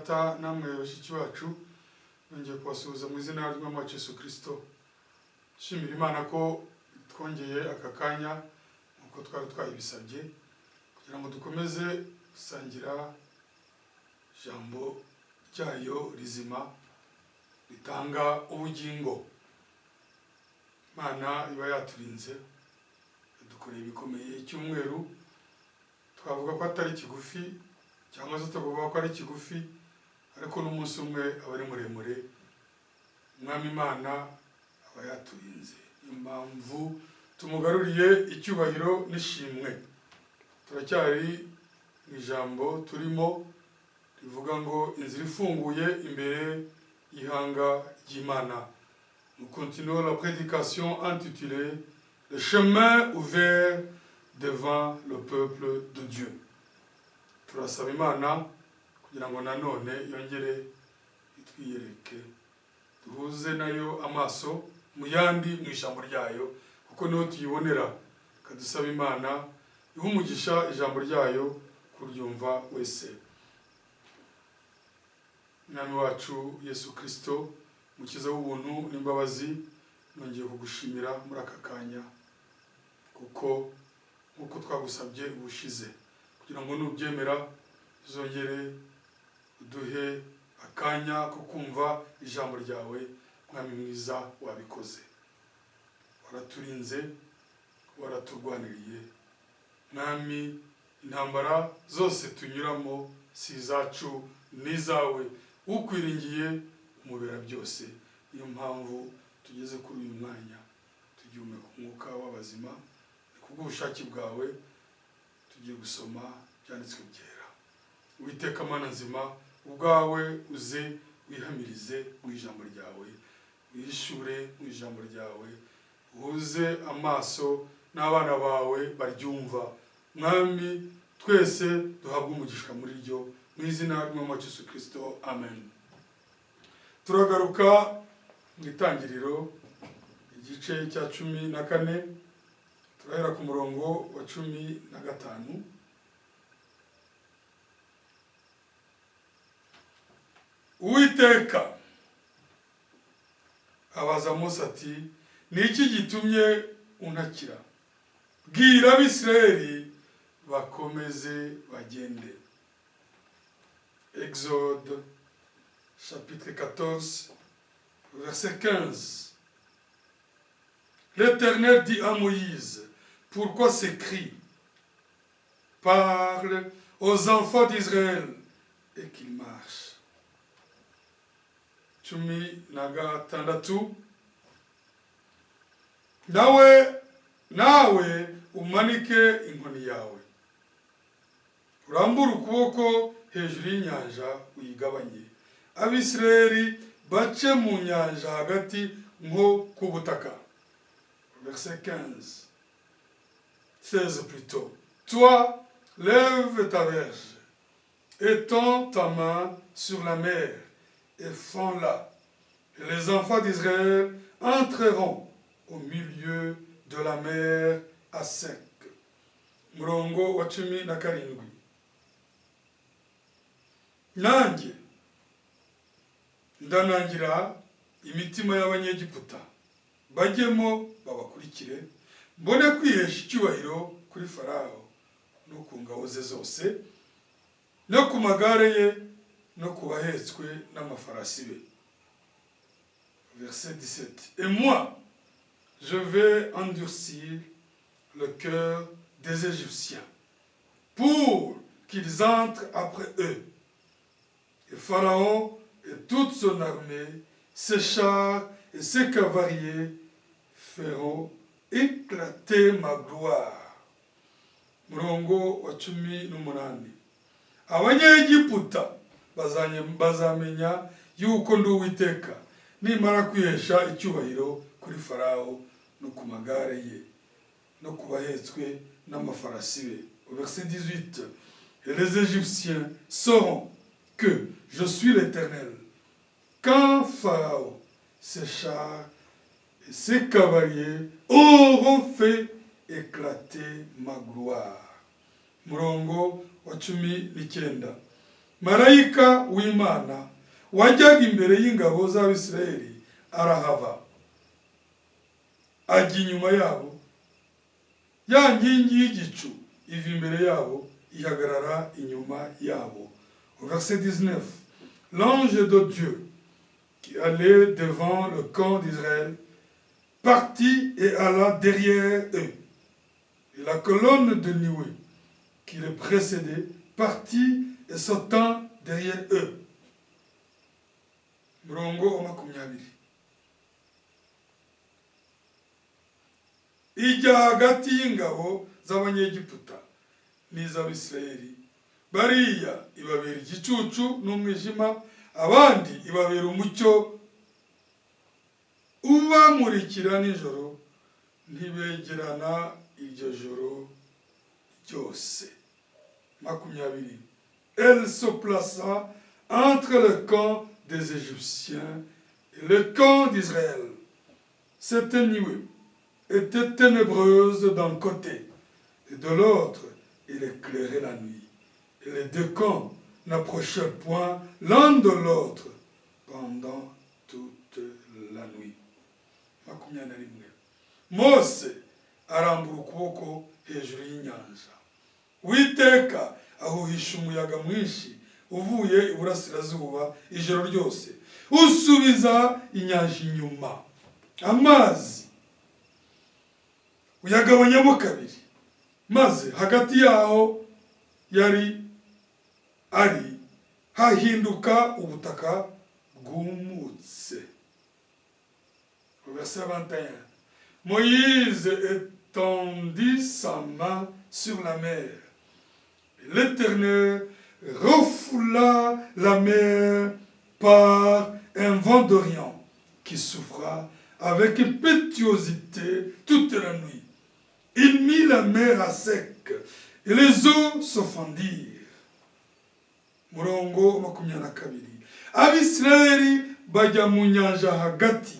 Data, namwe bashiki bacu, nongeye kubasuhuza mu izina ry'Umwami wacu Yesu Kristo. Nshimira Imana ko twongeye aka kanya nk'uko twari twayibisabye kugira ngo dukomeze gusangira ijambo ryayo rizima ritanga ubugingo. Imana iba yaturinze, yadukoreye ibikomeye. Icyumweru twavuga ko atari kigufi, cyangwa se tukavuga ko ari kigufi, ariko n'umunsi umwe aba ari muremure. Umwami Imana aba yaturinze, niyo mpamvu tumugaruriye icyubahiro n'ishimwe. Turacyari mu ijambo turimo rivuga ngo inzira ifunguye imbere y'ihanga ry'Imana. Nous continuons la prédication intitulée Le chemin ouvert devant le peuple de Dieu. Turasaba Imana kugira ngo nanone yongere itwiyereke, duhuze nayo amaso mu yandi mu ijambo ryayo, kuko niho tuyibonera. Kadusaba Imana iha umugisha ijambo ryayo kuryumva wese. Mwami wacu Yesu Kristo, mukiza w'ubuntu n'imbabazi, nongeye kugushimira muri aka kanya, kuko nk'uko twagusabye ubushize kugira ngo nubyemera uzongere uduhe akanya ko kumva ijambo ryawe. Mwami mwiza, wabikoze, waraturinze, waraturwaniriye. Mwami, intambara zose tunyuramo si izacu, n'izawe. Ukwiringiye umubera byose. Niyo mpamvu tugeze kuri uyu mwanya tugihumeka umwuka w'abazima, ni kubw'ubushake bwawe tugiye gusoma Ibyanditswe Byera. Uwiteka Mana nzima, ubwawe uze wihamirize mu ijambo ryawe, wihishure mu ijambo ryawe, uhuze amaso n'abana bawe baryumva. Mwami, twese duhabwe umugisha muri ryo, mu izina ry'Umwami wacu Yesu Kristo, amen. Turagaruka mu Itangiriro, igice cya 14, turahera ku murongo wa 15. Uwiteka abaza Mose ati: "Ni iki gitumye untakira? Bwira Abisirayeli bakomeze bagende." Exode chapitre 14, verset 15. L'Éternel dit à Moïse: "Pourquoi ces cris? Parle aux enfants d'Israël et qu'ils marchent." 16. Nawe umanike inkoni yawe, urambure ukuboko hejuru y'inyanja, uyigabanye, Abisirayeli bace mu nyanja hagati nko ku butaka. Verset 15, 16 plutôt. Toi, lève ta verge, étends ta main sur la mer et fends-la, et les enfants d'Israël entreront au milieu de la mer à sec. Murongo wa 17. Nanjye ndanangira imitima y'Abanyegiputa, bajyemo babakurikire, mbone kwihesha icyubahiro kuri Farawo no ku ngabo ze zose, no ku magare ye, no ku bahetswe n'amafarasi be. Verset 17. Et moi, je vais endurcir le cœur des Égyptiens pour qu'ils entrent après eux. Et Pharaon et toute son armée, ses chars et ses cavaliers feront éclater ma gloire. Murongo wa 18. Abanyegiputa bazamenya yuko ndi Uwiteka, nimara kwihesha icyubahiro kuri Farawo no ku magare ye no ku bahetswe n'amafarasi be. Au verset 18. Et les Égyptiens sauront que je suis l'Éternel quand Pharaon, ses chars et ses cavaliers auront fait éclater ma gloire. Murongo wa 19. Marayika w'Imana wajyaga imbere y'ingabo z'Abisirayeli arahava, ajya inyuma yabo. Ya nkingi y'igicu iva imbere yabo, ihagarara inyuma yabo. Au verset 19, l'ange de Dieu qui allait devant le camp d'Israël partit et alla derrière eux. Et la colonne de nuée qui les précédait partit et se tint derrière eux. Murongo wa 20, ijya hagati y'ingabo z'Abanyegiputa n'iz'Abisirayeli. Bariya ibabera igicucu n'umwijima, abandi ibabera umucyo ubamurikira nijoro. Ntibegerana iryo joro ryose. 20, elle se plaça entre le camp des Égyptiens et le camp d'Israël. Cette nuée était ténébreuse d'un côté et de l'autre, il éclairait la nuit. Et les deux camps n'approchaient point l'un de l'autre pendant toute la nuit. 21, Mose arambura ukuboko hejuru y'inyanja. Uwiteka ahuhisha umuyaga mwinshi uvuye iburasirazuba ijoro ryose, usubiza inyanja inyuma, amazi uyagabanyamo kabiri, maze hagati yaho yari ari hahinduka ubutaka bwumutse. Verset 21, Moïse étendit sa main sur la mer. L'Éternel refoula la mer par un vent d'Orient qui souffra avec impétuosité toute la nuit. Il mit la mer à sec et les eaux se fendirent. Murongo 22, Abisirayeli bajya mu nyanja hagati,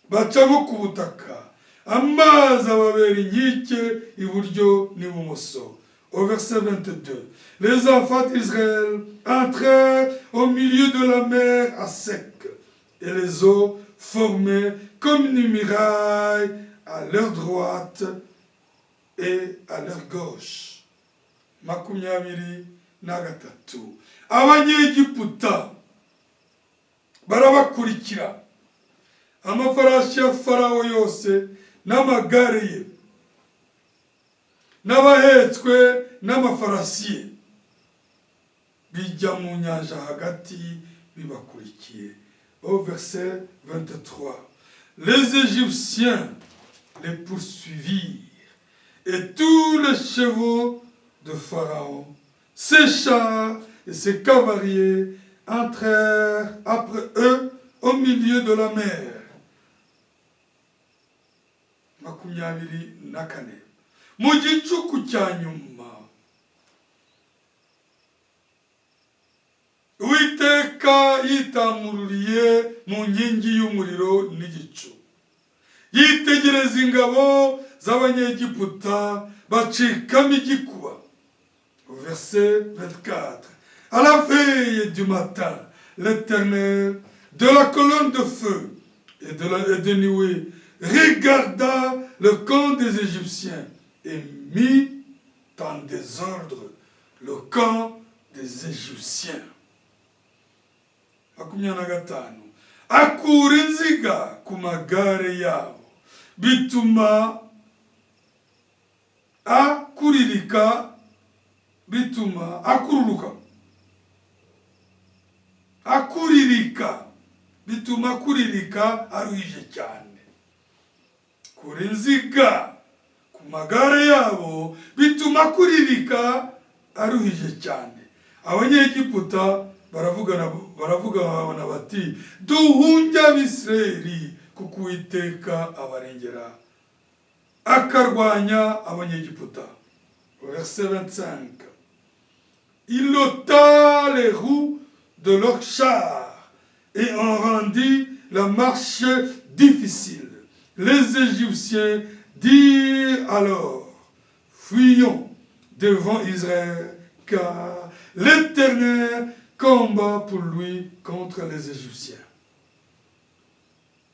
bacamo ku butaka, amazi ababera inkike iburyo n'ibumoso. Au verset 22, les enfants d'Israël entrèrent au milieu de la mer à sec, et les eaux formaient comme une muraille à leur droite et à leur gauche. 23, Abanyegiputa barabakurikira, amafarashi ya Farawo yose n'amagare ye n'abahetswe n'amafarasi ye bijya mu nyanja hagati bibakurikiye. Au verset 23, les Égyptiens les poursuivirent et tous les chevaux de Pharaon, ses chars et ses cavaliers entrèrent après eux au milieu de la mer. 24, mu gicuku cya nyuma, Uwiteka yitamururiye mu nkingi y'umuriro n'igicu, yitegereza ingabo z'Abanyegiputa bacikamo igikuba. Verset 24, à la veille du matin, l'Éternel de la colonne de feu et de nuée regarda le camp des Égyptiens et mit en désordre le camp des Égyptiens. 25, akura inziga ku magare yabo, bituma akuririka, bituma akururuka, akuririka, bituma akuririka aruhije cyane. Kura inziga ku magare yabo, bituma akuririka aruhije cyane. Abanyegiputa baravugana bati: duhunge Abisirayeli, kuko Uwiteka abarengera akarwanya Abanyegiputa. Verset 25, il ôta les roues de leurs chars et en rendit la marche difficile. Les Égyptiens dirent alors: fuyons devant Israël, car L'Éternel combat pour lui contre les Égyptiens.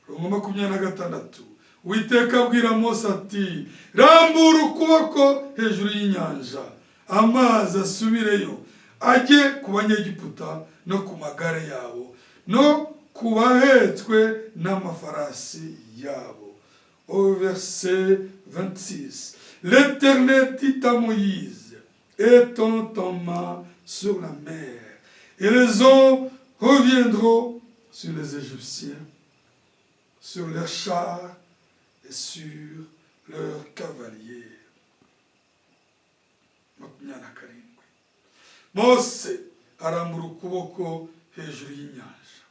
Umurongo 26, Uwiteka abwira Mose ati: "Rambura ukuboko hejuru y'inyanja, amazi asubireyo ajye ku Banyegiputa no ku magare yabo no ku bahetswe n'amafarasi yabo." Au verset 26, l'Éternel dit à Moïse: "Étends ta main sur la mer, et les eaux reviendront sur les Égyptiens, sur leurs chars et sur leurs cavaliers." 27, Mose arambura ukuboko hejuru y'inyanja,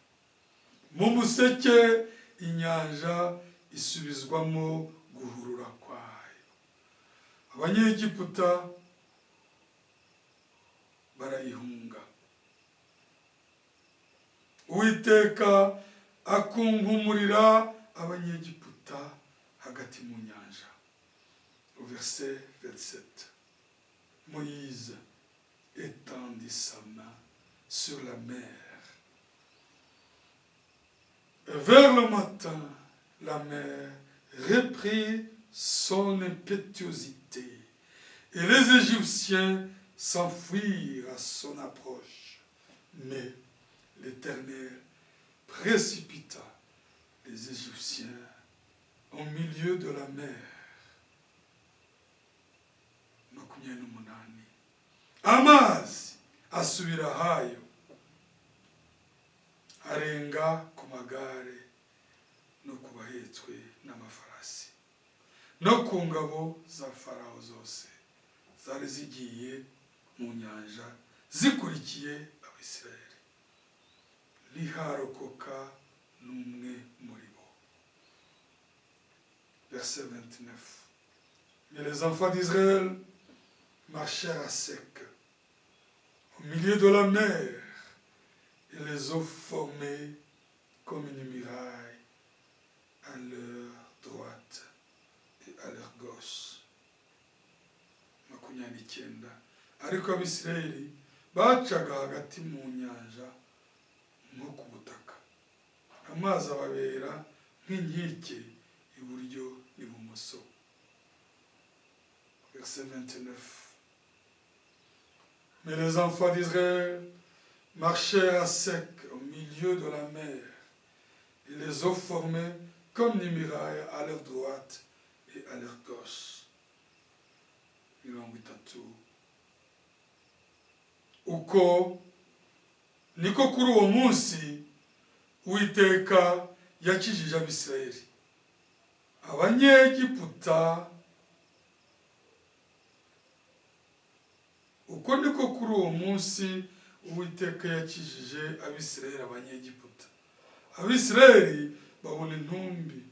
mu museke inyanja isubizwamo guhurura kwayo, Abanyegiputa barayihunga. Uwiteka akunkumurira Abanyegiputa hagati mu nyanja. Au verset 27, Moïse étendit sa main sur la mer. Et vers le matin, la mer reprit son impétuosité et les Égyptiens s'enfuirent à son approche. Mais l'Éternel précipita les Égyptiens au milieu de la mer. 28, amazi asubira ahayo, arenga ku magare no ku bahetswe n'amafarasi no ku ngabo za Farawo zose zari zigiye mu nyanja zikurikiye Abisirayeli, ntiharokoka n'umwe muri bo. Verset 29. Mais les enfants d'Israël marchèrent à sec au milieu de la mer, et les eaux formaient comme une muraille à leur droite et à leur gauche. 29, ariko Abisirayeli bacaga hagati mu nyanja nko ku butaka, amazi ababera nk'inkike iburyo n'ibumoso. Verset 29. Mais les enfants d'Israël marchèrent à sec au milieu de la mer, et les eaux formaient comme une muraille à leur droite et à leur gauche. 30, uko niko kuri uwo munsi Uwiteka yakijije Abisirayeli Abanyegiputa. Uko niko kuri uwo munsi Uwiteka yakijije Abisirayeli Abanyegiputa, Abisirayeli babona intumbi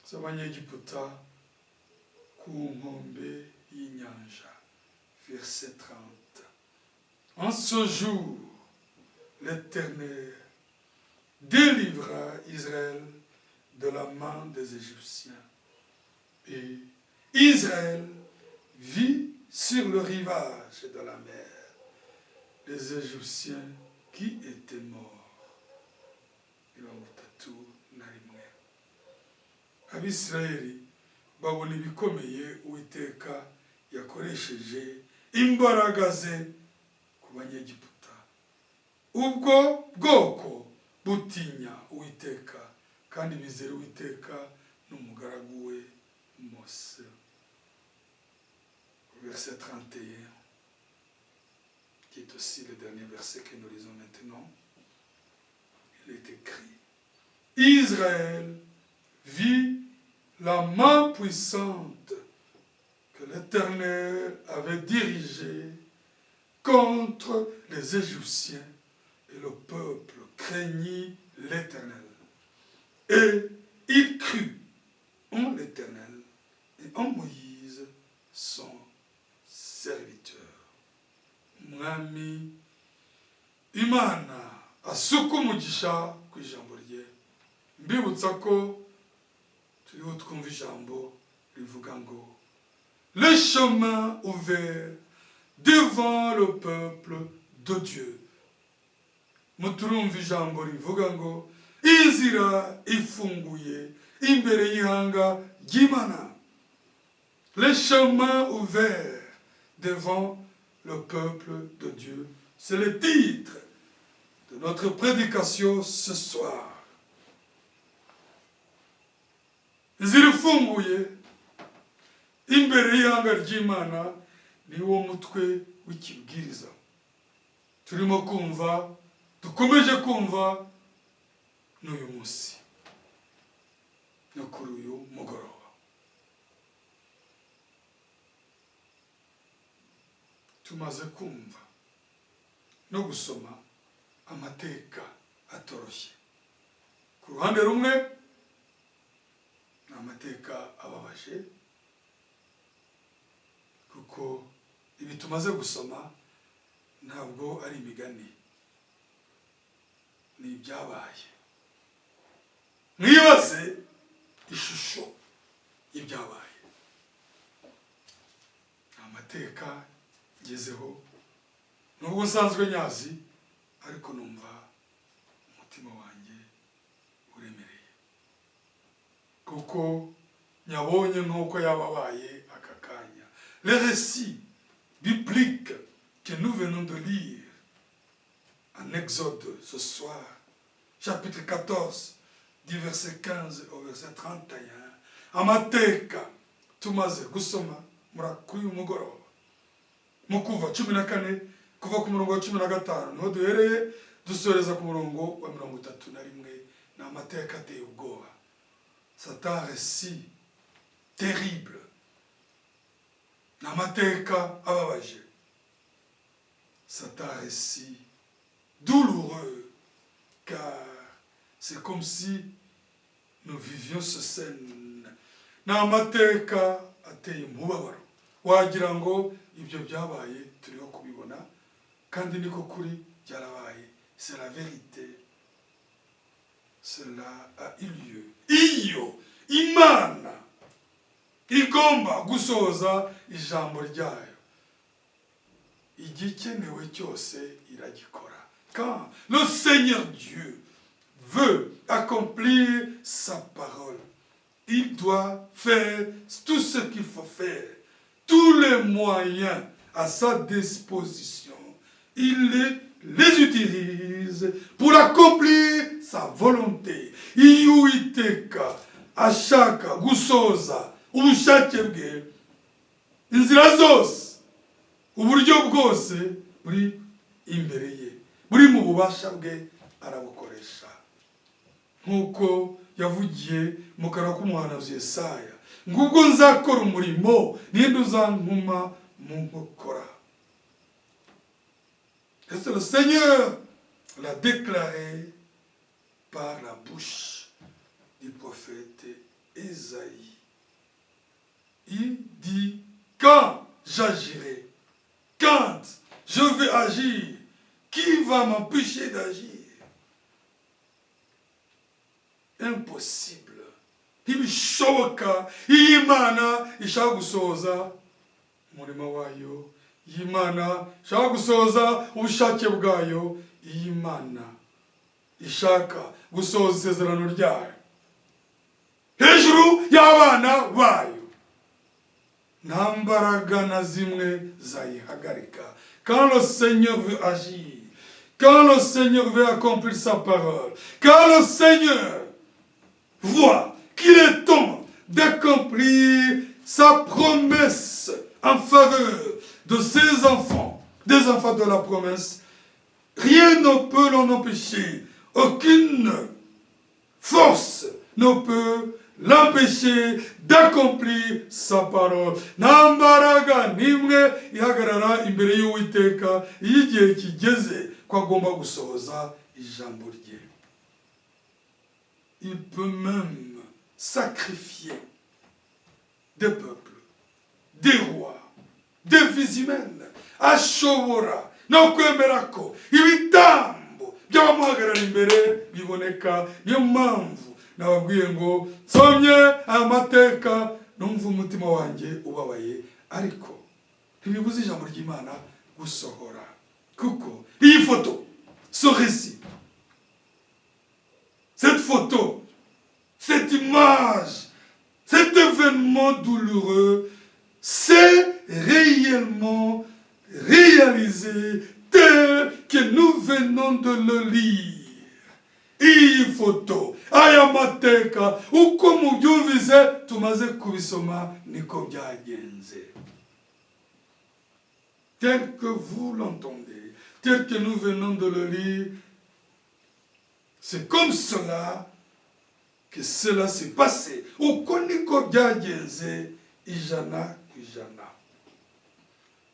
z'Abanyegiputa ku nkombe y'inyanja. Verset 30. En ce jour, l'Éternel délivra Israël de la main des Égyptiens, et Israël vit sur le rivage de la mer les Égyptiens qui étaient morts. 31, Abisirayeli babona ibikomeye Uwiteka yakoresheje imbaraga ze ku Banyegiputa, ubwo bwoko butinya Uwiteka kandi bizera Uwiteka n'umugaragu we Mose. Verset 31, qui est aussi le dernier verset que nous lisons maintenant, il est écrit: Israël vit la main puissante que l'Éternel avait dirigée contre les Égyptiens, et le peuple craignit l'Éternel. Et il crut en l'Éternel et en Moïse, son serviteur. Mwami Imana asuka umugisha ku ijambo rye. Mbibutsa ko turiho twumva ijambo rivuga ngo "Le chemin ouvert devant le peuple d'Israël". de Dieu. Muturumva ijambo rivuga ngo inzira ifunguye imbere y'ihanga ry'Imana, les chemins ouverts devant le peuple de Dieu. C'est le titre de notre prédication ce soir. Inzira ifunguye imbere y'ihanga ry'Imana ni wo mutwe w'ikibwiriza turimo kumva, dukomeje kumva n'uyu munsi no kuri uyu mugoroba. Tumaze kumva no gusoma amateka atoroshye. Ku ruhande rumwe ni amateka ababaje, kuko ibi tumaze gusoma ntabwo ari imigani, ni ibyabaye. Mwibaze ishusho y'ibyabaye. Amateka ngezeho nubwo nsanzwe nyazi, ariko numva umutima wanjye uremereye kuko nyabonye nk'uko yababaye aka kanya. Les récits bibliques que nous venons de lire en Exode ce soir, chapitre 14, du verset 15 au verset 31, amateka tumaze gusoma kuri uyu mugoroba mu Kuva 14, kuva ku murongo wa 15 niho duhereye dusoreza ku murongo wa 31, ni amateka ateye ubwoba. C'est un récit terrible, ni amateka ababaje. C'est un récit douloureux, car c'est comme si nous vivions cette scène. Ni amateka ateye umubabaro, wagira ngo ibyo byabaye turiho kubibona, kandi niko kuri byarabaye. C'est la vérité, cela a eu lieu. Iyo Imana igomba gusohoza ijambo ryayo, igikenewe cyose iragikora. Quand le Seigneur Dieu veut accomplir sa parole, il doit faire tout ce qu'il faut faire, tous les moyens à sa disposition. Il les utilise pour accomplir sa volonté. Iyo Uwiteka ashaka gusoza ubushake bwe, inzira zose, uburyo bwose buri imbere ye, buri mu bubasha bwe, arabukoresha, nk'uko yavugiye mu kanwa k'umuhanuzi Yesaya ngo ubwo nzakora umurimo, ninde uzankoma mu nkokora? Et le Seigneur l'a déclaré par la bouche du prophète Ésaïe. Il dit: quand j'agirai, quand je vais agir, qui va m'empêcher d'agir? Impossible. Ntibishoboka. Iyo Imana ishaka gusohoza umurimo wayo, iyo Imana ishaka gusohoza ubushake bwayo, iyo Imana ishaka gusohoza isezerano ryayo hejuru y'abana bayo, nta mbaraga na zimwe zayihagarika. Quand le Seigneur veut agir, quand le Seigneur veut accomplir sa parole, quand le Seigneur voit qu'il est temps d'accomplir sa promesse en faveur de ses enfants, des enfants de la promesse, rien ne peut l'en empêcher. Aucune force ne peut l'empêcher d'accomplir sa parole. Nta mbaraga n'imwe ihagarara imbere y'Uwiteka iyo igihe kigeze ko agomba gusohoza ijambo rye. Il peut même sacrifier des peuples, des rois, des vies humaines. Ashobora no kwemera ko ibitambo by'abamuhagarara imbere biboneka. Niyo mpamvu nababwiye ngo nsomye aya mateka numva umutima wanjye ubabaye, ariko ntibibuza ijambo ry'Imana gusohora. Kuko iyi foto, ce récit, cette photo, cette image, cet événement douloureux s'est réellement réalisé tel que nous venons de le lire. Iyi foto, aya mateka, uko mubyumvise tumaze kubisoma, niko byagenze. Tel que vous l'entendez, tel que nous venons de le lire, c'est comme cela que cela s'est passé. Uko niko byagenze 100%.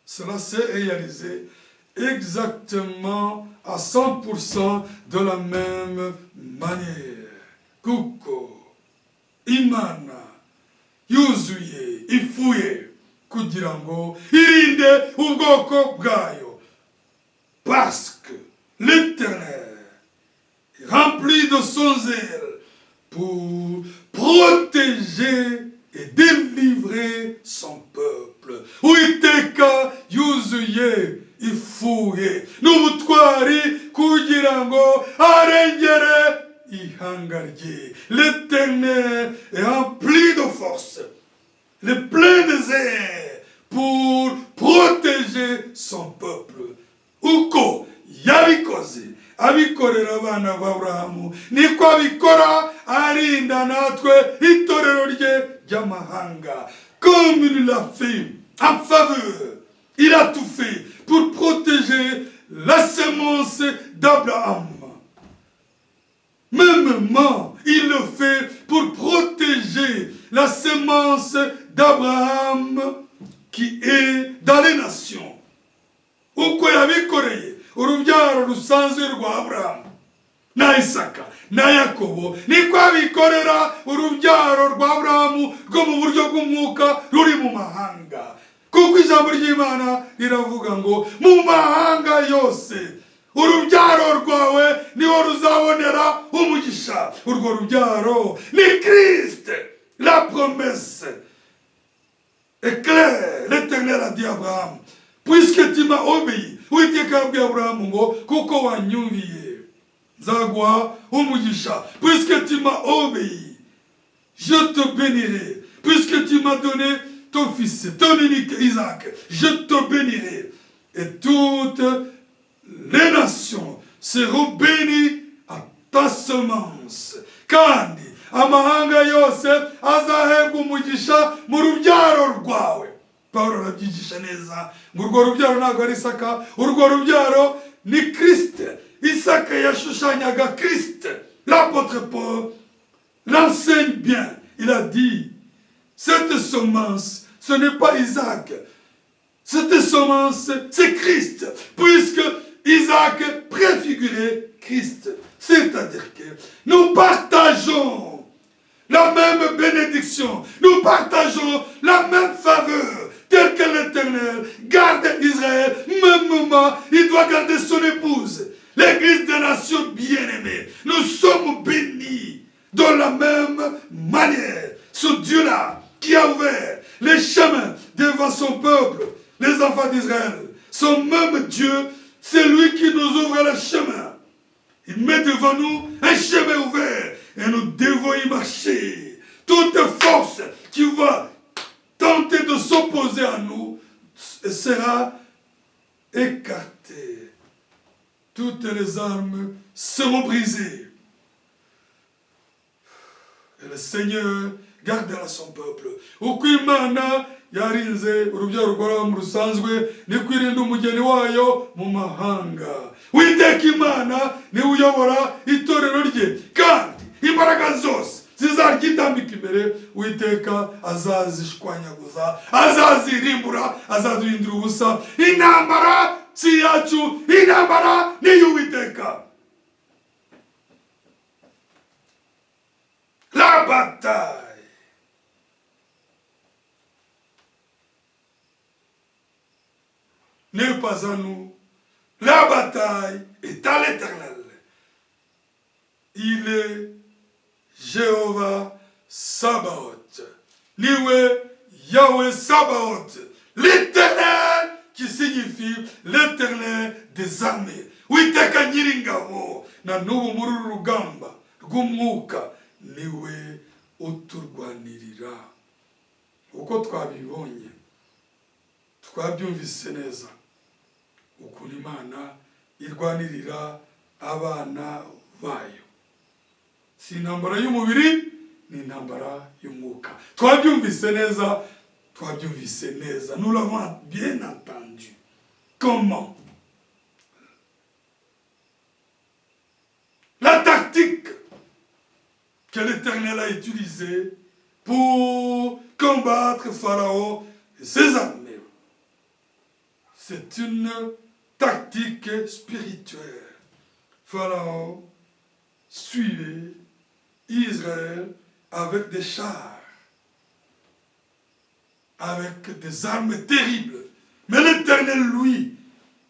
Cela s'est réalisé exactement à 100% de la même manière. Kuko Imana yuzuye ifuhe kugira ngo irinde ubwoko bwayo. Parce que l'Éternel est rempli de son zèle pour protéger et délivrer son peuple. Uwiteka yuzuye ifuhe n'ubutwari kugira ngo arengere ihanga rye. L'Éternel est rempli de force, il est plein de zèle pour protéger son peuple. Uko yabikoze abikorera abana b'Aburahamu, niko abikora arinda natwe itorero rye ry'amahanga. Comme il l'a fait en faveur, il a tout fait pour protéger la semence d'Abraham, mêmement, il le fait pour protéger la semence d'Abraham qui est dans les nations. Uko yabikoreye urubyaro rusanzwe rwa Aburahamu na Isaka na Yakobo, niko abikorera urubyaro rwa Aburahamu rwo mu buryo bw'umwuka ruri mu mahanga. Kuko ijambo ry'Imana riravuga ngo mu mahanga yose urubyaro rwawe niho ruzabonera umugisha. Urwo rubyaro ni Christ. La promesse est claire. L'Éternel a dit à Abraham: "Puisque tu m'as obéi." Uwiteka yabwiye Aburahamu ngo kuko wanyumviye, nzaguha umugisha. "Puisque tu m'as obéi, je te bénirai. Puisque tu m'as donné ton fils, ton unique Isaac, je te bénirai et toutes les nations seront bénies à ta semence." Kandi amahanga yose azahebwa umugisha mu rubyaro rwawe. Paul arabyigisha neza ngo urwo rubyaro ntabwo ari Isaka, urwo rubyaro ni Christ. Isaka yashushanyaga Christ. L'apôtre Paul l'enseigne bien. Il a dit: cette semence, ce n'est pas Isaac, cette semence, c'est Christ, puisque Isaac préfigurait Christ. C'est-à-dire que nous partageons la même bénédiction, nous partageons la même faveur, tel que l'Éternel garde Israël, mêmement, il doit garder son épouse, l'Église des nations bien-aimée. Nous sommes bénis de la même manière. Ce Dieu-là qui a ouvert les chemins devant son peuple, les enfants d'Israël, ce même Dieu, c'est lui qui nous ouvre le chemin. Il met devant nous un chemin ouvert et nous devons y marcher. Toute force qui va tenter de s'opposer à nous sera écartée. Toutes les armes seront brisées. Et le Seigneur gardera son peuple. Uko Imana yarinze urubyaro rw'Aburahamu rusanzwe, niko irinda umugeni wayo mu mahanga. Witeka Imana niwe uyobora itorero rye, kandi imbaraga zose zizaryitambika imbere, Uwiteka azazishwanyaguza, azazirimbura, azaduhindura ubusa. Intambara si iyacu, intambara ni iy'Uwiteka. La bataille n'est pas à nous, la bataille est à l'Éternel. Il est Jéhovah Sabaoth. Niwe Yahweh Sabaoth. L'Éternel qui qui signifie l'Éternel des armées, Witeka Nyiringabo. Na n'ubu muri uru rugamba rw'umwuka niwe uturwanirira. Uko twabibonye, twabyumvise neza ukuntu Imana irwanirira abana bayo. Si intambara y'umubiri, ni intambara y'umwuka. Twabyumvise neza, twabyumvise neza. Nous l'avons bien entendu, comment la tactique que l'Éternel a utilisée pour combattre Pharaon et ses armées. C'est une tactique spirituelle. Pharaon suivait Israël avec des chars, avec des armes terribles. Mais l'Éternel, lui,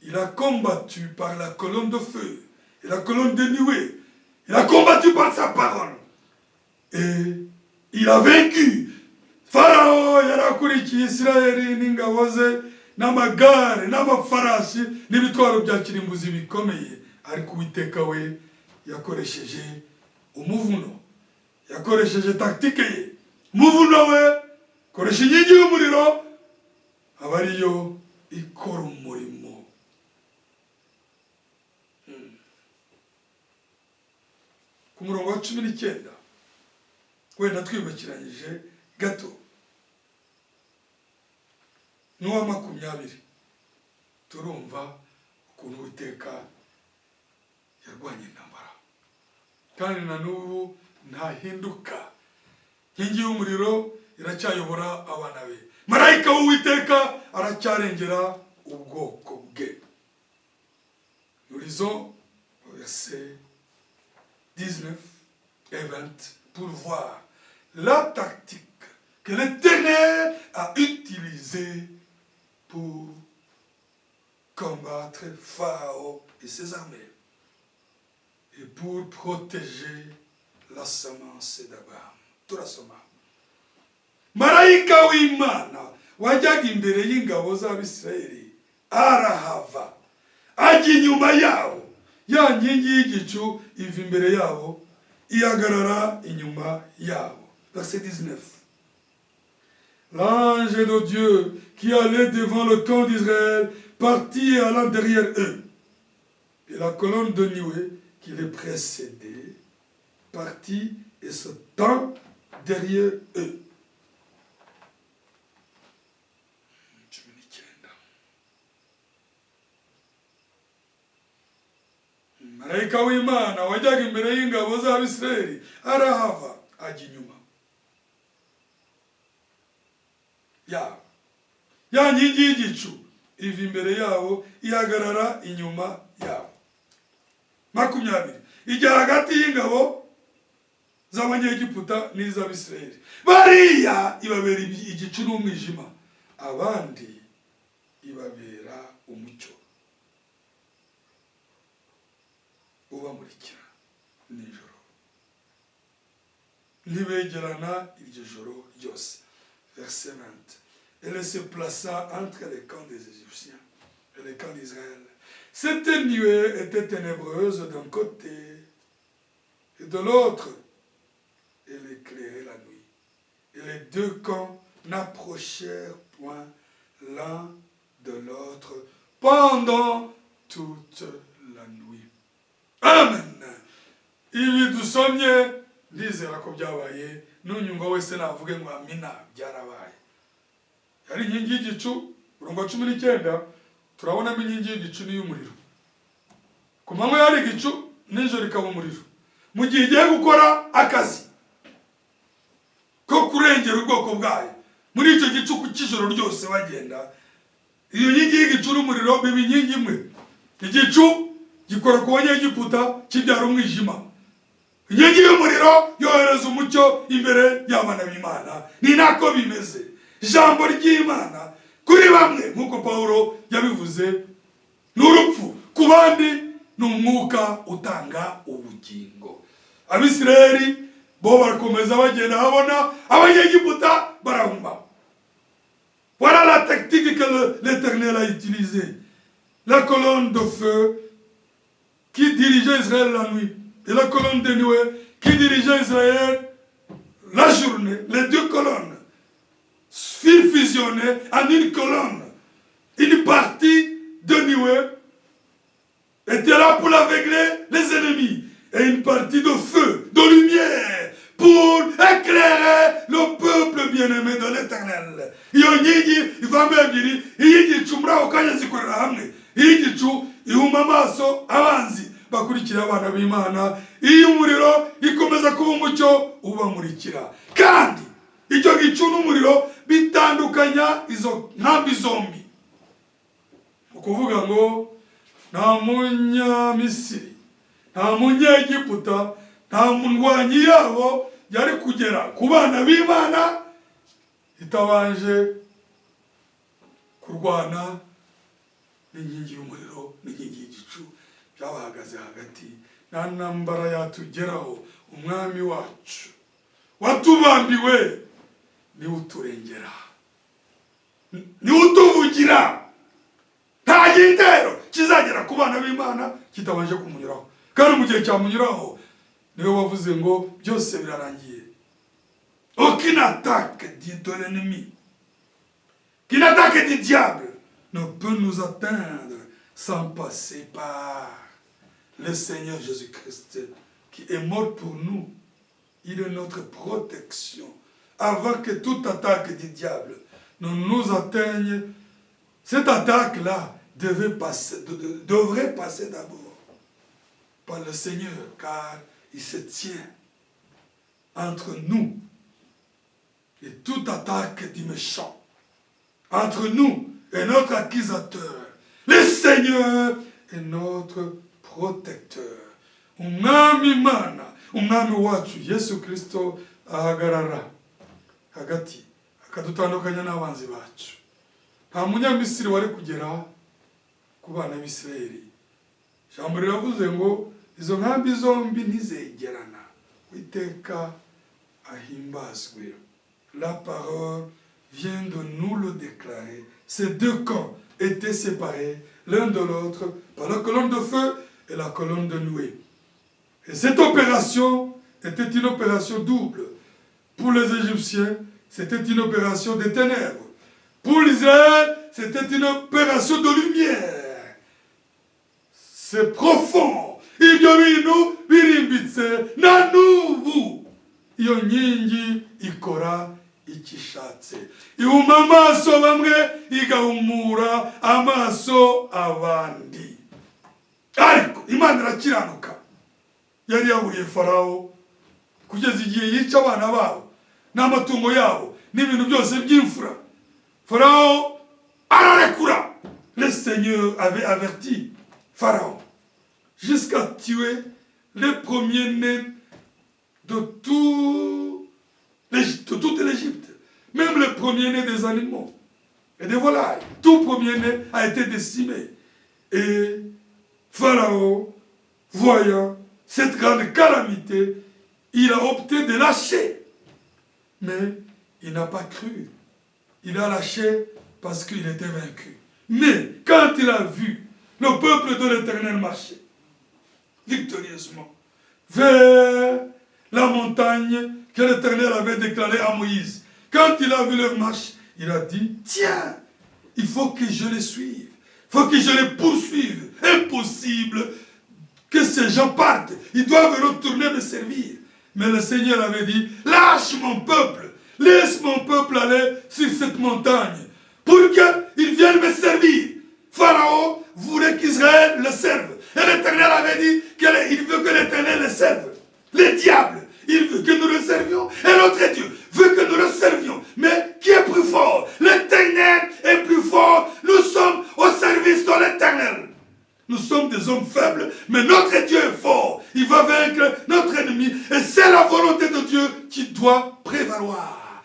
il a combattu par la colonne de feu et la colonne de nuée. Il a combattu par sa parole. Et il a vaincu. Farawo yarakurikiye Isirayeli n'ingabo ze n'amagare n'amafarashi n'ibitwaro bya kirimbuzi bikomeye, ariko Uwiteka we yakoresheje umuvuno, yakoresheje tactique ye, umuvuno we, koresha inkingi y'umuriro aba ariyo ikora umurimo. Ku murongo wa 19, wenda twibukiranyije gato n'uwa 20, turumva ukuntu Uwiteka yarwanye intambara, kandi na n'ubu ntahinduka. Inkingi y'umuriro iracyayobora abana be, marayika w'Uwiteka aracyarengera ubwoko bwe. Nous lisons verset 19 et 20 pour voir la tactique que l'Éternel a utilisée pour combattre Pharaon et ses armées et pour protéger la semence d'Abraham. Turasoma: marayika w'Imana wajyaga imbere y'ingabo z'Abisirayeli arahava ajya inyuma yabo, ya nkingi y'igicu iva imbere yabo ihagarara inyuma yabo. Verset 19: l'ange de Dieu qui allait devant le camp d'Israël partit et alla derrière eux. Et la colonne de nuée qui les précédait partit et se tint derrière eux. 19. Marayika w'Imana wajyaga imbere y'ingabo z'Abisirayeli arahava ajya inyuma yabo, ya nkingi y'igicu iva imbere yabo ihagarara inyuma yabo. 20: ijya hagati y'ingabo z'Abanyegiputa n'iz'Abisirayeli, bariya ibabera igicu n'umwijima, abandi ibabera umucyo ubamurikira nijoro. Ntibegerana iryo joro ryose. Verset 20: elle se plaça entre les camps des Égyptiens et les camps d'Israël. Cette nuée était ténébreuse d'un côté et de l'autre, elle éclairait la nuit, et les deux camps n'approchèrent point l'un de l'autre pendant toute la nuit. Amen. Ibi dusomye, ndizera ko byabaye. N'unyumva wese navuge ngo amina, byarabaye. Yari inkingi y'igicu. Umurongo wa 19 turabonamo inkingi y'igicu n'iy'umuriro. Ku manywa yari igicu, nijoro ikaba umuriro, mu gihe igiye gukora akazi ko kurengera ubwoko bwayo. Muri icyo gicuku cy'ijoro ryose bagenda, iyo nkingi y'igicu n'umuriro biba inkingi imwe. Igicu gikora ku Banyegiputa kibyara umwijima, inkingi y'umuriro yohereza umucyo imbere y'abana b'Imana. Ni nako bimeze, ijambo ry'Imana kuri bamwe, nk'uko Pawulo yabivuze, ni urupfu, ku bandi ni umwuka utanga ubugingo. Abisirayeli bo barakomeza bagenda habona, Abanyegiputa barahuma. Voilà la tactique que l'Éternel a utilisée. La colonne de feu qui dirigeait Israël la nuit et la colonne de nuée qui dirigeait Israël la journée, les deux colonnes furent fusionnées en une colonne. Une partie de nuée était là pour aveugler les ennemis et une partie de feu, de lumière, pour éclairer le peuple bien-aimé de l'Éternel. Iyo nkingi ivamo ebyiri, iy'igicu muri ako kanya zikorera hamwe. Iy'igicu ihuma amaso abanzi bakurikira abana b'Imana, iy'umuriro ikomeza kuba umucyo ubamurikira. Kandi icyo gicu n'umuriro bitandukanya izo nkambi zombi. Ni ukuvuga ngo nta Munyamisiri, nta Munyegiputa, nta ndwanyi yabo yari kugera ku bana b'Imana itabanje kurwana n'inkingi y'umuriro n'inkingi y'igicu byabahagaze hagati. Nta ntambara yatugeraho. Umwami wacu watubambiwe niwe uturengera, niwe utuvugira. Nta gitero kizagera ku bana b'Imana kitabanje kumunyuraho, kandi mu gihe cyamunyuraho niwe wavuze ngo byose birarangiye. Aucune attaque de l'ennemi, aucune attaque du diable ne peut nous atteindre sans passer par le Seigneur Jésus-Christ qui est mort pour nous. Il est notre protection. Avant que toute attaque du diable ne nous atteigne, cette attaque-là devrait passer d'abord par le Seigneur, car il se tient entre nous et toute attaque du méchant, entre nous et notre accusateur. Le Seigneur est notre protecteur. Umwami Imana, Umwami wacu Yesu Kristo ahagarara hagati akadutandukanya n'abanzi bacu. Nta Munyamisiri wari kugera ku bana b'Isirayeli. Ijambo riravuze ngo izo nkambi zombi ntizegerana. Uwiteka ahimbazwe. La parole vient de nous le déclarer. Ces deux camps étaient séparés l'un de l'autre par la colonne de feu et la colonne de nuée. Et cette opération était une opération double. Pour les Égyptiens, c'était une opération de ténèbres. Pour l'Israël, c'était une opération de lumière. C'est profond. Ibyo bintu birimbitse na n'ubu. Iyo nkingi ikora icyo ishatse, ihuma amaso bamwe, igahumura amaso abandi. Ariko Imana irakiranuka. Yari yaburiye Farawo kugeza igihe yica abana babo n'amatungo yabo n'ibintu byose by'imfura. Farawo ararekura. Le Seigneur avait averti Pharaon jusqu'à tuer les premiers-nés de toute l'Égypte, même les premiers-nés des animaux et des volailles. Tout premier-né a été décimé. Et Pharaon, voyant cette grande calamité, il a opté de lâcher. Mais il n'a pas cru. Il a lâché parce qu'il était vaincu. Mais quand il a vu le peuple de l'Éternel marcher victorieusement vers la montagne que l'Éternel avait déclarée à Moïse, quand il a vu leur marche, il a dit: tiens, il faut que je les suive, il faut que je les poursuive. Impossible que ces gens partent, ils doivent retourner me servir. Mais le Seigneur avait dit: lâche mon peuple, laisse mon peuple aller sur cette montagne pour qu'il vienne me servir. Pharaon voulait qu'Israël le serve. Et l'Éternel avait dit qu'il veut que l'Éternel le serve. Le diable, il veut que nous le servions. Et notre Dieu veut que nous le servions. Mais qui est plus fort? L'Éternel est plus fort. Nous sommes au service de l'Éternel. Nous sommes des hommes faibles, mais notre Dieu est fort. Il va vaincre notre ennemi. Et c'est la volonté de Dieu qui doit prévaloir.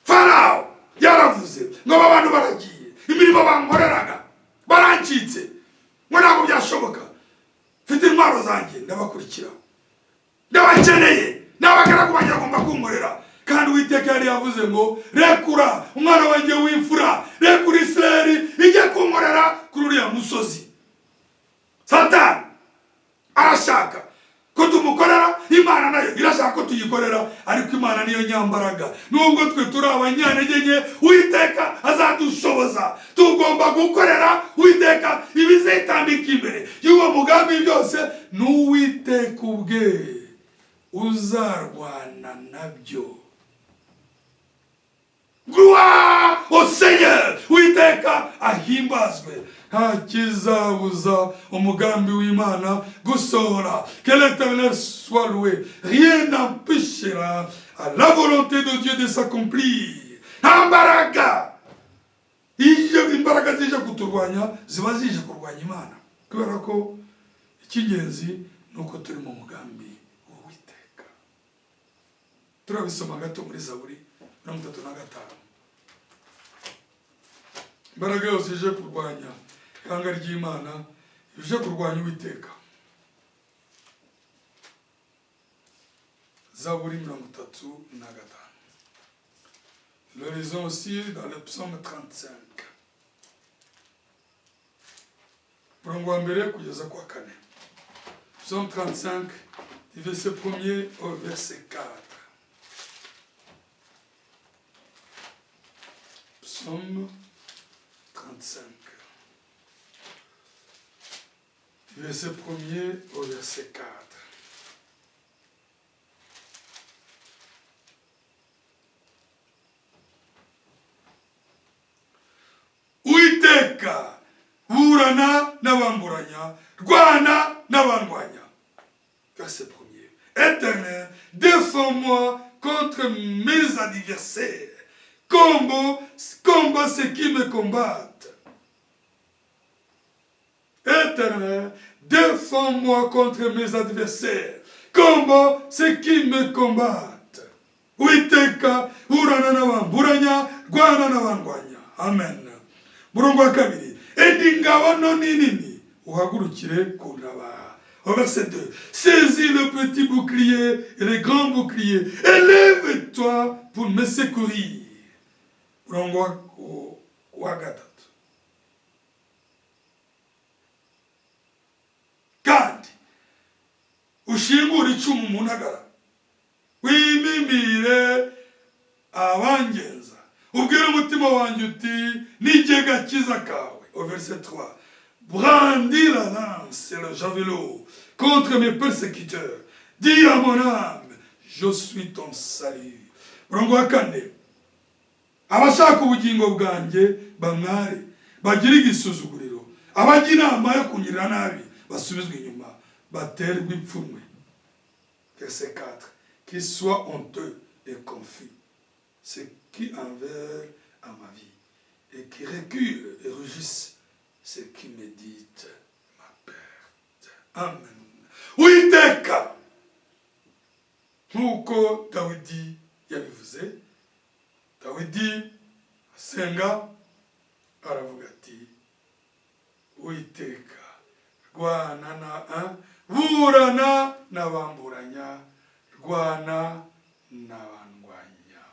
Farawo yaravuze ngo aba bantu baragiye, imirimo bankoreraga barancitse, ngo ntabwo byashoboka. Mfite intwaro zanjye, ndabakurikira, ndabakeneye, n'abagaragu banjye bagomba kunkorera. Kandi Kandi Uwiteka yari yavuze ngo rekura umwana wanjye w'imfura, rekura Isirayeli ijye kunkorera kuri uriya musozi. Satani arashaka ko tumukorera, Imana nayo irashaka ko tuyikorera, ariko Imana niyo nyambaraga. Nubwo twe turi abanyantege nke, Uwiteka azadushoboza. Tugomba gukorera Uwiteka. Ibizitambika imbere y'uwo mugambi byose, ni Uwiteka ubwe uzarwana nabyo. Gloire au Seigneur! Uwiteka ahimbazwe. Nta kizabuza umugambi w'Imana gusohora. Que l'Éternel soit loué. Rien n'empêchera à la volonté de Dieu de s'accomplir. Nta mbaraga. Iyo imbaraga zije kuturwanya, ziba zije kurwanya Imana, kubera ko icy'ingenzi ni uko turi mu mugambi w'Uwiteka. Turabisoma gato muri Zaburi 35. Imbaraga yose ije kurwanya ihanga ry'Imana ije kurwanya Uwiteka. Zaburi 35. Le lisons aussi dans le psaume 35, murongo wa mbere kugeza kwa kane. Psaume 35, du verset 1er au verset 4. Psaume 35, du verset 1er au verset 4. Uwiteka, burana n'abamburanya, rwana n'abandwanya. Verset premier. Éternel, défends-moi contre mes adversaires. Combat, combat ceux qui me combattent. Éternel, défends-moi contre mes adversaires. Combat ceux qui me combattent. Uwiteka, burana n'abamburanya, rwana n'abandwanya. Amen. Murongo wa kabiri. Enda ingabo nto n'inini, uhagurukire kuntabara. Au verset 2. Saisis le petit bouclier et le grand bouclier. Élève-toi pour me secourir. Murongo wa gatatu. Kandi ushingure icumu mu ntagara, wimimire abangenza, ubwire umutima wanjye uti: "Ni gakiza kawe." Au verset 3. Brandis la lance et le javelot contre mes persécuteurs. Dis à mon âme: "Je suis ton salut." Murongo wa kane. Abashaka ubugingo bwanjye bamware, bagire igisuzuguriro. Abajya inama yo kungirira nabi basubizwe inyuma, baterwe ipfunwe. Verset 4. Qu'ils soient honteux et confus, ceux qui en veulent à ma vie, et qui reculent et rougissent, ceux qui méditent ma perte. Amen. Uwiteka, nk'uko Dawidi yabivuze, Dawidi asenga aravuga ati: "Uwiteka, rwana na burana n'abamburanya, rwana n'abandwanya."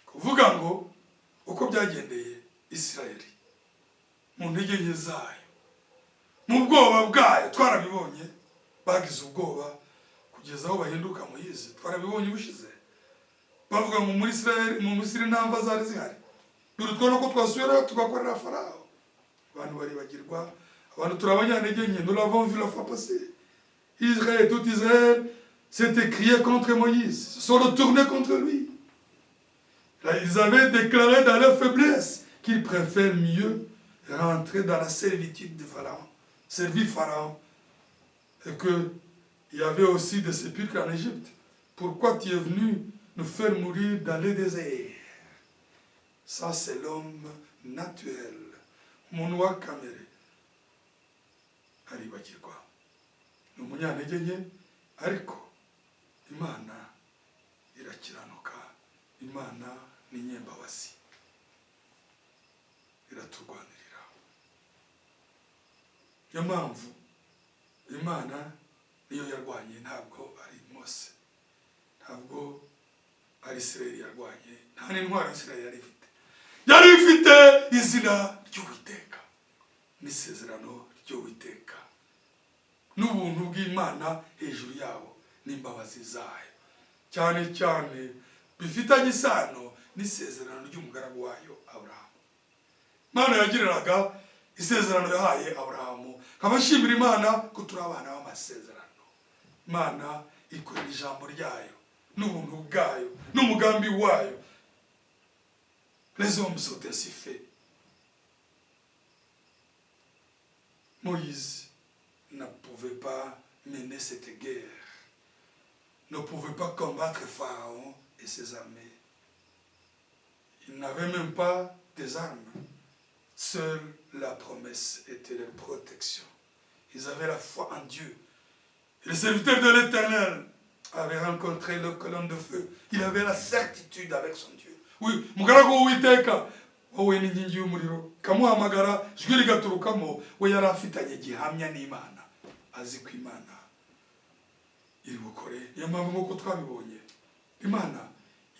Kuvuga ngo uko byagendeye Isirayeli mu ntege nke zayo, mu bwoba bwayo, twarabibonye, bagize ubwoba kugeza aho bahinduka Moyize. Twarabibonye ubushize, bavuga ngo muri Isirayeli, mu Misiri nta mva zari zihari, birutwa nuko twasubirayo tugakorera Farawo. Abantu baribagirwa, abantu turi abanyantege nke. Nous l'avons vu la fois passée. Israël, tout Israël s'est écrié contre Moïse, se sont retournés contre lui. Là, ils avaient déclaré dans leur faiblesse qu'ils préfèrent mieux rentrer dans la servitude de Pharaon, servir Pharaon, et que il y avait aussi des sépulcres en Égypte. Pourquoi tu es venu nous faire mourir dans le désert? Ça, c'est l'homme naturel. Umuntu wa kamere aribagirwa, ni umunyantege nke, ariko Imana irakiranuka, Imana ni nyembabazi, iraturwanirira. Niyo mpamvu Imana Niyo yarwanye, ntabwo ari Mose, ntabwo ari Isirayeli yarwanye, nta n'intwaro Isirayeli yari ifite. Yari ifite izina ry'Uwiteka n'isezerano ry'Uwiteka n'ubuntu bw'Imana hejuru yabo n'imbabazi zayo, cyane cyane bifitanye isano n'isezerano ry'umugaragu wayo Aburahamu. Imana yagiriraga isezerano yahaye Aburahamu. Nkabashimira Imana ko turi abana b'amasezerano. Imana ikorera ijambo ryayo n'ubuntu bwayo n'umugambi wayo. Les hommes sont ainsi faits. Moïse ne pouvait pas mener cette guerre, ne pouvait pas combattre Pharaon et ses armées. Il n'avait même pas des armes. Seule la promesse était leur protection. Ils avaient la foi en Dieu. Et le serviteur de l'Éternel avait rencontré le colonne de feu. Il avait la certitude avec son Dieu. Oui, mugaragu w'Uwiteka wowe n'inkingi y'umuriro ikamuhamagara, ijwi rigaturukamo, we yari afitanye gihamya n'Imana, azi ko Imana iri bukore. Niyo mpamvu, nk'uko twabibonye, Imana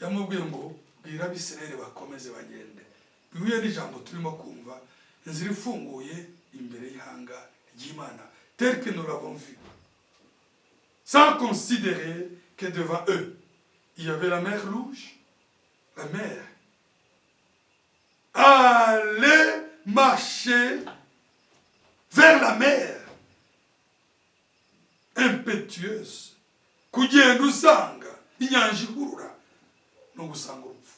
yamubwiye ngo bwira Abisirayeli bakomeze bagende. Bihuye n'ijambo turimo kumva, inzira ifunguye imbere y'ihanga ry'Imana, tel que nous l'avons vu, sans considérer que devant eux il y avait la mer Rouge, la mer. Aller marcher vers la mer impétueuse, kugenda usanga inyanja ihurura no gusanga urupfu.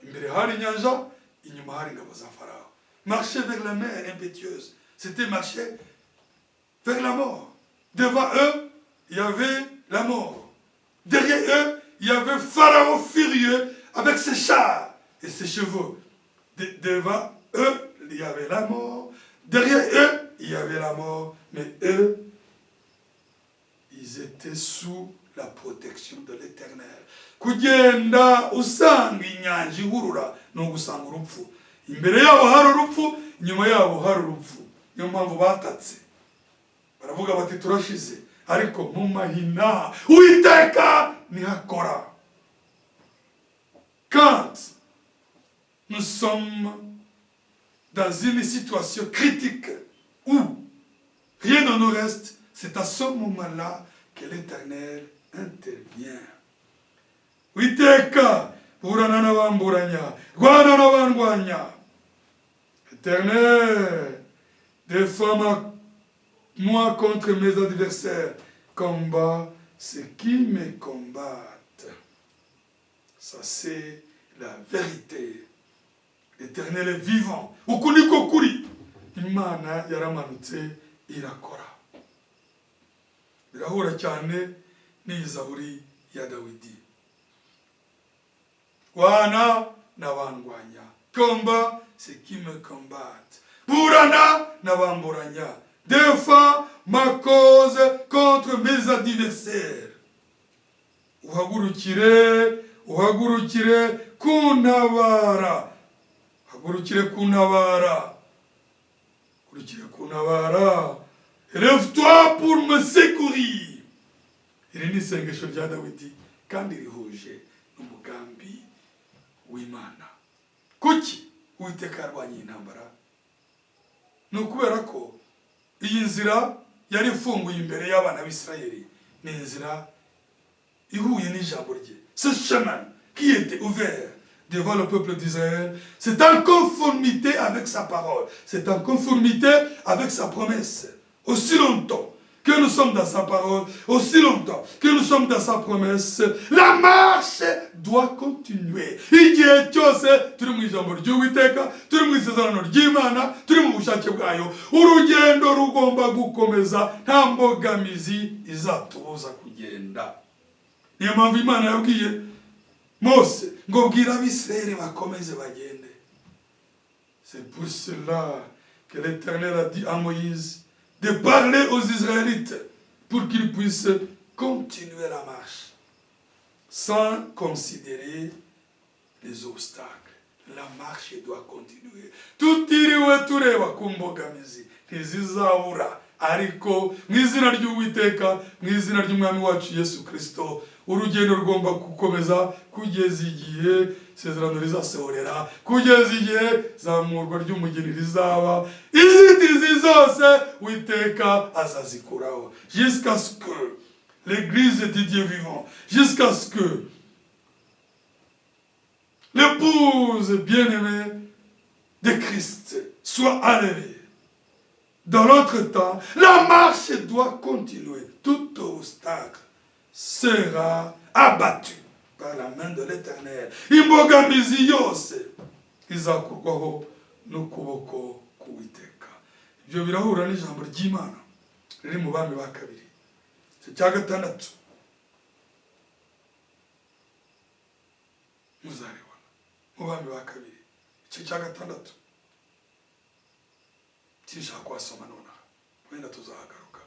Imbere hari inyanja, inyuma hari ingabo za Farawo. Marcher vers la mer impétueuse, c'était marcher vers la mort. Devant eux, il y avait la mort. Derrière eux, il y avait Pharaon furieux avec ses chars et ses chevaux. Devant eux, il y avait la mort. Derrière eux, il y avait la mort. Mais eux, ils étaient sous la protection de l'Éternel. Kugenda usanga inyanja ihurura ni ugusanga urupfu. Imbere yabo hari urupfu, inyuma yabo hari urupfu. Niyo mpamvu batatse, baravuga bati turashize. Ariko mu mahina Uwiteka nihakora. Quand nous sommes dans une situation critique où rien ne nous reste, c'est à ce moment-là que l'Éternel intervient. Uwiteka, burana n'abamburanya, rwana n'abandwanya. Éternel, défends moi contre mes adversaires, combat ceux qui me combattent. Ça, c'est la vérité. L'Éternel est vivant. Uku niko kuri. Imana yaramanutse irakora. Birahura cyane n'iyi zaburi ya Dawidi: rwana n'abandwanya, combat ceux qui me combattent, burana n'abamburanya, défends ma cause contre mes adversaires, uhagurukire, uhagurukire kuntabara, uhagurukire kuntabara, uhagurukire kuntabara. Élève-toi pour me secourir. Iri ni isengesho rya Dawidi kandi rihuje n'umugambi w'Imana. Kuki Uwiteka yarwanye iyi ntambara? Ni ukubera ko iyi nzira yari ifunguye imbere y'abana b'Isirayeli ni inzira ihuye n'ijambo rye. Ce chemin qui était ouvert devant le peuple d'Israël, c'est en conformité avec sa parole, c'est en conformité avec sa promesse. Aussi longtemps que nous sommes dans sa parole, aussi longtemps que nous sommes dans sa promesse, la marche doit continuer. Igihe cyose turi mu ijambo ry'Uwiteka, turi mu isezerano ry'Imana, turi mu bushake bwayo, urugendo rugomba gukomeza, nta mbogamizi izatubuza kugenda. Niyo mpamvu Imana yabwiye Mose ngo bwira Abisirayeli bakomeze bagende. C'est pour cela que l'Éternel a dit à Moïse de parler aux Israélites pour qu'ils puissent continuer la marche sans considérer les obstacles. La marche doit continuer. Tutiriwe tureba ku mbogamizi, ntizizabura. Ariko mu izina ry'Uwiteka, mu izina ry'Umwami wacu Yesu Kristo, urugendo rugomba gukomeza kugeza igihe isezerano rizasohorera, kugeza igihe zamurwa ry'umugeni rizaba. Inzitizi zose Uwiteka azazikuraho, jusqu'à ce que l'église du Dieu vivant, jusqu'à ce que l'épouse bien-aimée de Christ soit enlevée. Dans notre temps, la marche doit continuer. Tout obstacle sera abattu par la main de l'Éternel. Imbogamizi yose izakurwaho n'ukuboko k'Uwiteka. Ibyo birahura n'ijambo ry'Imana riri mu Bami ba Kabiri icyo cya gatandatu, muzarebana mu Bami ba Kabiri igice cya gatandatu. Sinshaka kuhasoma nonaha, wenda tuzahagaruka.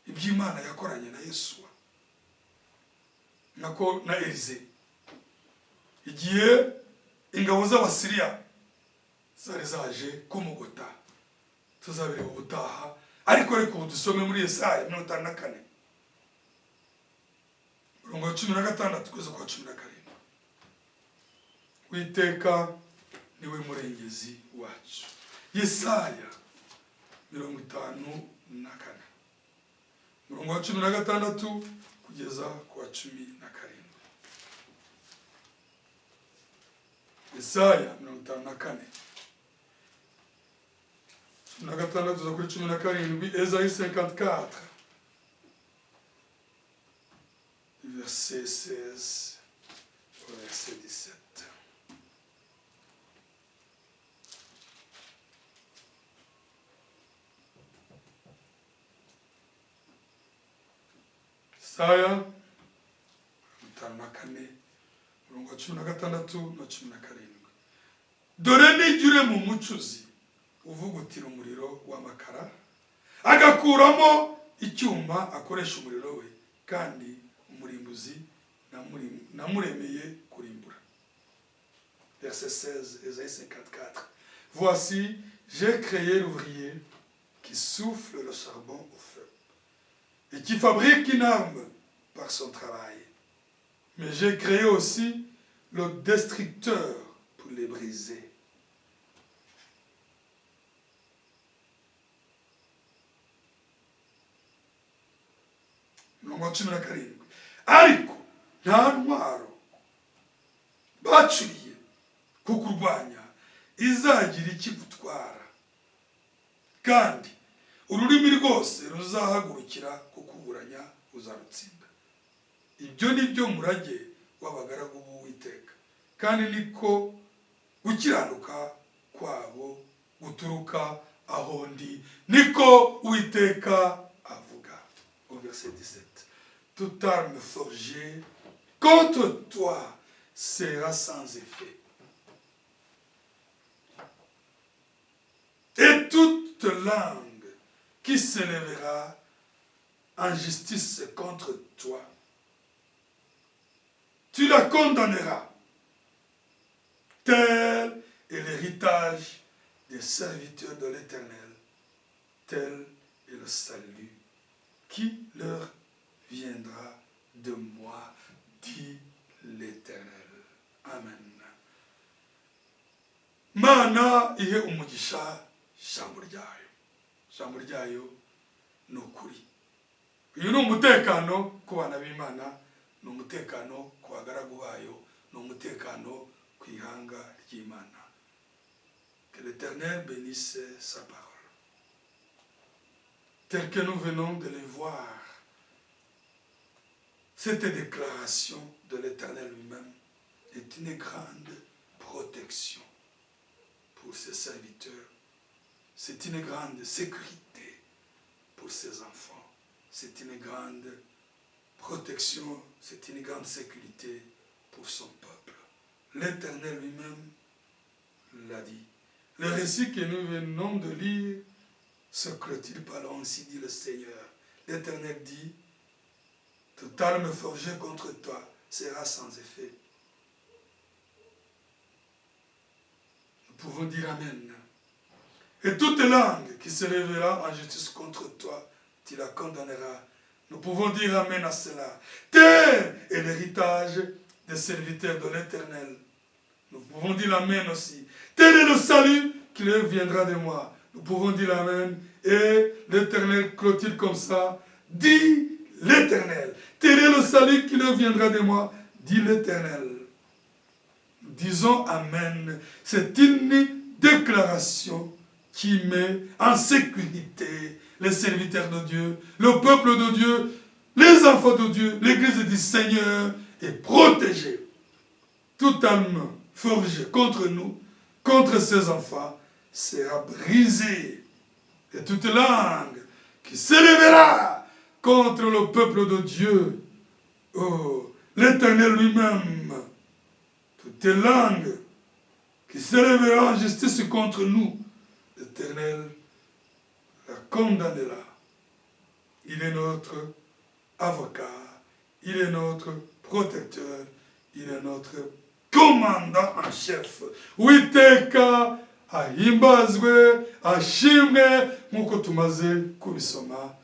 Iby'Imana yakoranye na Yesuwa, nako na Elize, igihe ingabo z'Abasiriya zari zaje kumugota, tuzabireba ubutaha. Ariko reka ubu dusome muri Yesaya 54, umurongo wa 16 kugeza kwa 17. Witeka niwe murengezi wacu. Yesaya 54, umurongo wa 16 kugeza ku wa 17. Yesaya 54, 16 kugeza kuri 17. Esaïe 54, verset 16 au verset 17. Yesaya 54, umurongo wa 16 na 17. Dore nijya urema umucuzi uvugutira umuriro w'amakara, agakuramo icyuma akoresha umuriro we, kandi umurimbuzi namuremeye kurimbura. Verset 16, Ésaïe 54. Voici, j'ai créé l'ouvrier qui souffle le charbon au feu et qui fabrique une arme par son travail. Mais j'ai créé aussi le destructeur pour les briser. Umurongo wa 17. Ariko nta ntwaro bacuriye kukurwanya izagira ikigutwara, kandi ururimi rwose ruzahagurukira kukuburanya uzarutsinda. Ibyo ni byo murage w'abagaragu b'Uwiteka, kandi niko gukiranuka kwabo guturuka aho ndi, niko Uwiteka avuga. Au verset 17. Toute arme forgée contre toi sera sans effet, et toute langue qui s'élèvera en justice contre toi, tu la condamneras. Tel est l'héritage des serviteurs de l'Éternel, tel est le salut qui leur viendra de moi, dit l'Éternel. Amen. Mana ihe umugisha ijambo ryayo. Ijambo ryayo ni ukuri. Uyu ni umutekano ku bana b'Imana, ni umutekano ku bagaragu bayo, ni umutekano ku ihanga ry'Imana. Que l'Éternel bénisse sa parole. Tel que nous venons de le voir, cette déclaration de l'Éternel lui-même est une grande protection pour ses serviteurs. C'est une grande sécurité pour ses enfants. C'est une grande protection, c'est une grande sécurité pour son peuple. L'Éternel lui-même l'a dit. Le récit que nous venons de lire se clôture par là, ainsi dit le Seigneur. L'Éternel dit, toute arme forgée contre toi sera sans effet. Nous pouvons dire Amen. Et toute langue qui se lèvera en justice contre toi, tu la condamneras. Nous pouvons dire amen à cela. Tel est l'héritage des serviteurs de l'Éternel. Nous pouvons dire amen aussi. Tel est le salut qui leur viendra de moi. Nous pouvons dire amen. Et l'Éternel clôture comme ça. Dit l'Éternel. Tel est le salut qui leur viendra de moi, dit l'Éternel. Nous disons amen. C'est une déclaration qui met en sécurité les serviteurs de Dieu, le peuple de Dieu, les enfants de Dieu, l'Église du Seigneur est protégée. Toute arme forgée contre nous, contre ses enfants, sera brisée. Et toute langue qui s'élèvera contre le peuple de Dieu, oh, l'Éternel lui-même, toute langue qui s'élèvera en justice contre nous, l'Éternel la condamnera. Il est notre avocat, il est notre protecteur, il est notre commandant en chef. Uwiteka ahimbazwe, ashimwe nk'uko tumaze kubisoma.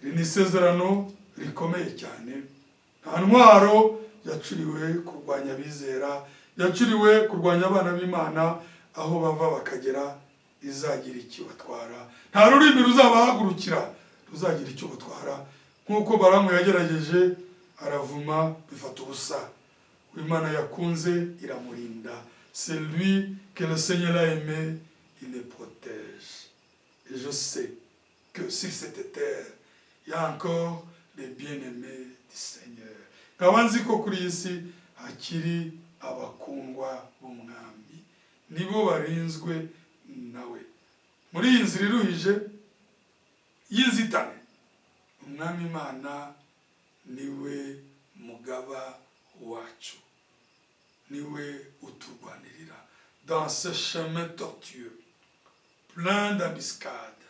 Iri ni isezerano rikomeye cyane. Nta ntwaro yacuriwe kurwanya abizera, yacuriwe kurwanya abana b'Imana aho bava bakagera izagira icyo batwara. Nta rurimi ruzabahagurukira ruzagira icyo batwara, nk'uko Baramu yagerageje aravuma bifata ubusa. Imana yakunze iramurinda. C'est lui que le Seigneur a aimé, il le protège. Et je sais que sur cette terre, il y a encore les bien-aimés du Seigneur. Nkaba nzi ko kuri iyi si hakiri abakundwa b'Umwami, nibo barinzwe nawe muri iyi nzira iruhije y'inzitane. Umwami Imana niwe mugaba wacu, niwe uturwanirira. Dans ce chemin tortueux, plein d'embuscades,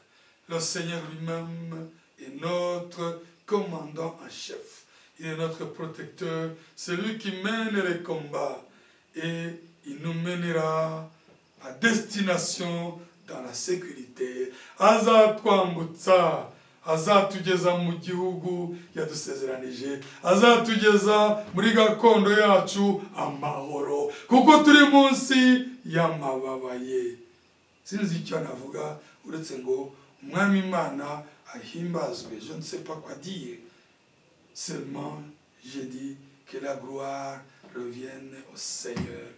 le Seigneur lui-même est notre commandant en chef. Il est notre protecteur, c'est lui qui mène les combats et il nous mènera à destination dans la sécurité. Azatwambutsa, azatugeza mu gihugu yadusezeranije, azatugeza muri gakondo yacu amahoro, kuko turi munsi y'amababa ye. Sinzi icyo navuga uretse ngo Umwami Imana ahimbazwe. Je ne sais pas quoi dire, seulement j'ai dit que la gloire revienne au Seigneur,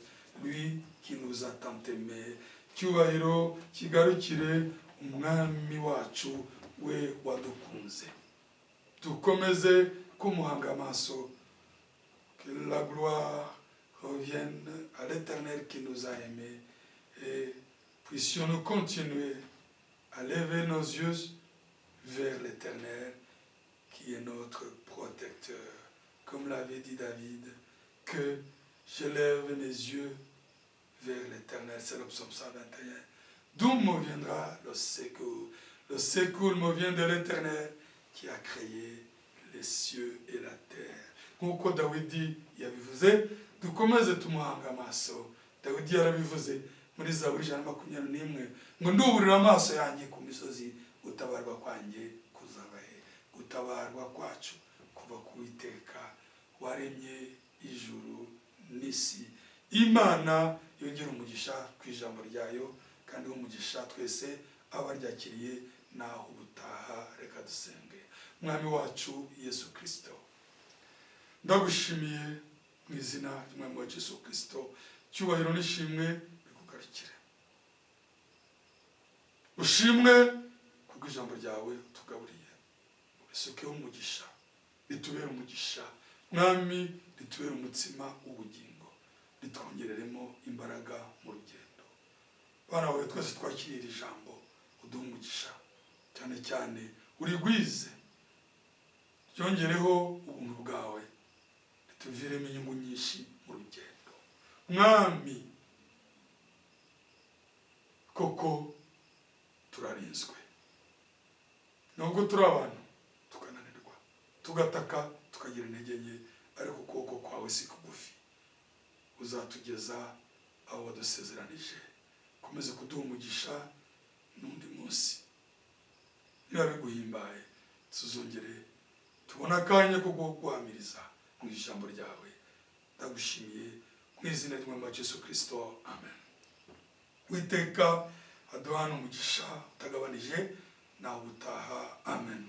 lui qui nous a tant aimés. Cyubahiro kigarukire Umwami wacu, we wadukunze. Dukomeze kumuhanga amaso. Que la gloire revienne à l'Éternel qui nous a aimés et puissions-nous continuer à lever nos yeux vers l'Éternel qui est notre protecteur. Comme l'avait dit David, que je lève mes yeux vers l'Éternel, c'est le psaume 121. D'où me viendra le secours? Le secours me vient de l'Éternel qui a créé les cieux et la terre. Nk'uko Dawidi yabivuze, dukomeze tumuhanga amaso. Dawidi yarabivuze muri Zaburi 121 ngo: "Nduburira amaso yanjye ku misozi, gutabarwa kwanjye kuzaba he?" Gutabarwa kwacu kuva ku Witeka waremye ijuru n'isi. Imana yongera umugisha ku ijambo ryayo kandi umugisha twese abaryakiriye. Naho ubutaha. Reka dusenge. Mwami wacu Yesu Kirisito, ndagushimiye mu izina ry'Umwami wacu Yesu Kirisito. Cyubahiro n'ishimwe bikugarukire. Ushimwe kubwo ijambo ryawe tugaburiye, urisukeho umugisha, ritubere umugisha Mwami, ritubere umutsima w'ubugingo, ritwongereremo imbaraga mu rugendo. Bana bawe twese twakiriye iri jambo, uduhe umugisha cyane cyane, urigwize, ryongereho ubuntu bwawe, rituviremo inyungu nyinshi mu rugendo. Mwami, koko turarinzwe nubwo turi abantu tukananirwa, tugataka, tukagira intege nke, ariko ukuboko kwawe si kugufi, uzatugeza aho wadusezeranije. Komeze kuduha umugisha n'undi munsi niba biguhimbaye. Tuzongere tubone akanya ko guhamiriza mu ijambo ryawe. Ndagushimiye mu izina ry'Umwami wacu Yesu Kirisito, amen. Witeka aduhana umugisha utagabanije. Nawe utaha, amen.